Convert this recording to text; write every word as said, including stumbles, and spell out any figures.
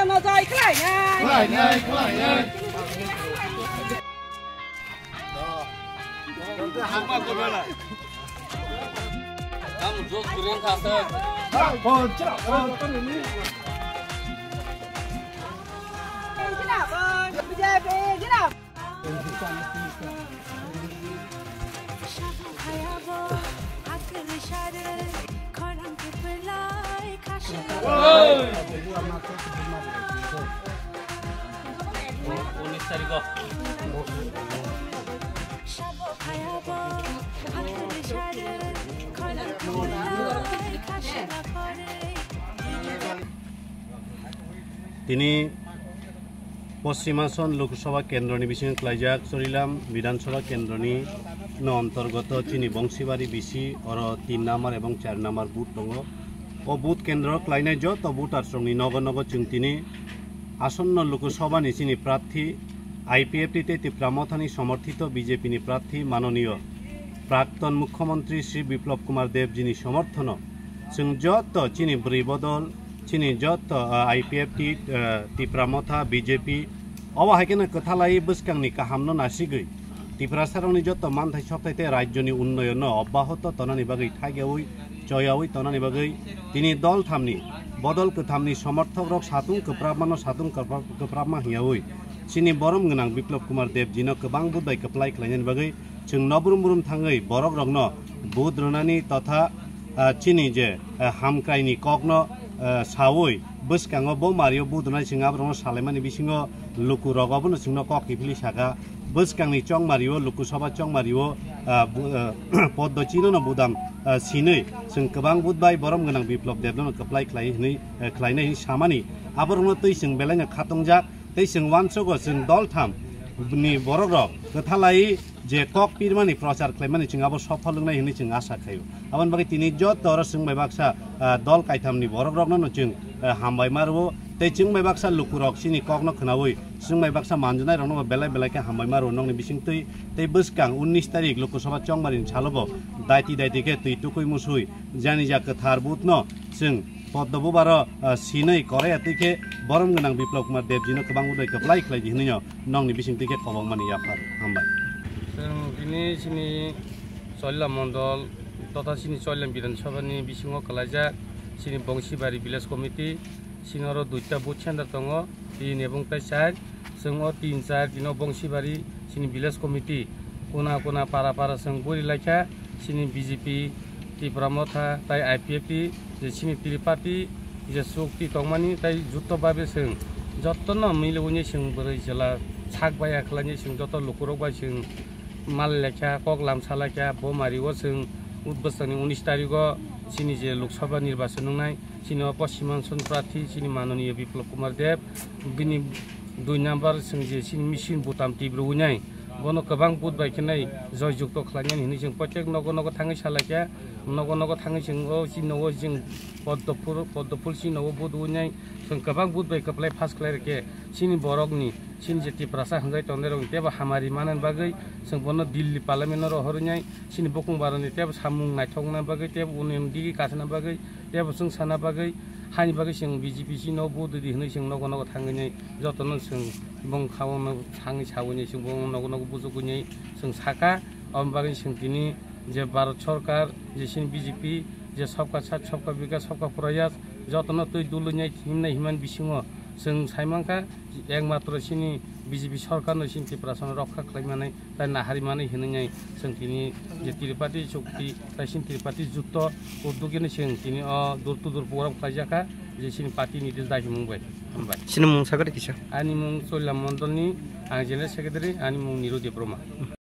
Nojai khlainai. Khlainai, khlainai. Ang jok kuren thasa. Tini Poschim Ason Lok Sabha kendroni bisingo klaijak Chorilam Bidhan Sabha kendroni no ontorgoto chini Bongsibari bisi oro tin number ebong char number booth tongo. O booth kendro klainai joto voter rokni nogo nogo chwng tini asonno Lok Sabha ni chini prarthi I P F T tei Tipra Mothani somorthito B J P ni prarthi manoniyo Prakton Mukhyamantri Shri Biplab Kumar Deb jini somorthono chwng joto chini bwrwi bodol, chini joto, ah, I P F T, ah, Tipra Motha, B J P, obo hai kheno kwthalai bwskangni kahamno nasigwi Tiprasarokni joto manthai sokthai tei rajyoni unnoyonno obbahoto tonani bagwi thaigaui, choyaui tonani bagwi tini dol thamni, bodol kwthamni somorthokrok satung kwprapmano satung kwprap-, kwprapma hwnyaui chini borom gwnang Biplab Kumar Deb jino kwbang vote bai kwplai khlainani bagwi chwng nobrum brum thangwi borokrokno vote rwnani totha, ah, chini je, ah, hamkraini kokno, ah, saui bwskango bo mario vote rwnai chwng aborokno salaimani bisingo lukurok obono chwngno kok kiphilwi saka bwskangni chongmario Lok Sabha chongmario, ah, bu-, ah, Poddo chinono budam, ah, sinwi chwng kwbang vote bai borom gwnang Biplab Debno kwplai khlai hwnwi, ah, khlainai hwnwi samani aborokno twi chwng belaino khatungjak. Tei chwng uansugo chwng dol tham ni borokrok kwthalai je kok pirmani prochar khlaimani chwng abo sophol wngnai hwnwi chwng asa khlaio. Aboni bagwi tini joto oro chwng bai baksa, ah, dol kaithamni borokrokno no chwng, ah, hambai ma rwo. Tei chwng bai baksa lukurok chini kokno khwnaui chwng bai baksa manjwnairokno bo belai belai khe hambai ma rwo nokni bisingtwi. Tei bwskang unnish tarik Lok Sabha chongmarini salo bo daiti daiti khe twi tukui musui jani ja kwthar booth no chwng Poddo bubaro, ah, sinwi koroi atwi khe borom gwnang Biplab Kumar Debjino kwbang budai kwplai khlai di hwnwi no nokni bisingtwi khe kobokmani yaphar. Hambai. Chwng tini chini Cholla Mondol totha chini Cholla Bidhan Sabhani bisingo kwlaijak chini Bongsibari Village Committee, chini oro duita booth center tongo, tin ebong tei char. Chwng o tin char dino Bongsibari chini village committee kona kona para para chwng buri laikha chini B J P, Tipra Motha tai I P F T je chini Tripati je chukti tongmani tai jutto babe chwng jottono mili uni chwng bwrwi chwla sak baya khlaini chwng joto lukurok bai chwng mal lekha kok lamsa laikha bo mario chwng bwsani unis tarigo chini je Lok Sabha nirbachon wngnai. Chini o Poschim Anchan prarthi chini manoniya Biplab Kumar Deb, bini dui number chwng je chini machine butam tibru winai, bono kwbang vote bai khe nai joy jukto khlainani hinwi chwng protek nogo nogo thangwi salaikha, nogo nogo thangwi chwng o chini nogo chwng Poddophul, Poddophul chini nogo vote winai, chwng kwbang vote bai kwplai pass khlai rwkhe chini borokni, chini je Tiprasa hwnjai tongnairokni teibo hamari manani bagwi chwng bono Delhi parliament o rohorwi nai, chini bukung barani teibo samung naithokna bagwi teibo union digi kasana bagwi. Teibo chwng sana bagwi, haini bagwi chwng B J P chini nogo vote di hwnwi chwng nogo nogo thangwi nai jotono chwng bong khaono thangwi sawi nai chwng bong nogo nogo bujugwi nai chwng saka. Aboni bagwi chwng tini je Bharat Sorkar, je chini B J P, je Sabka Saath, Sabka Vikas, Sabka Prayas, jotono twi dului nai himnai himani bisingo chwng sai mankha, ekmatro chini B J P sorkarno chini Tiprasano rokha khlai manai. Tai nahari mani hinwi nai chwng tini je Tripati chukti tai chini Tripati jutto uddogino chwng tini o door to door program khlaijakha je chini party ni dai himung bai. Hambai. Chini mung sakha de kisa? Ani mung Cholla Mondolni, ang General Secretary, ani mung Niru Debbarma.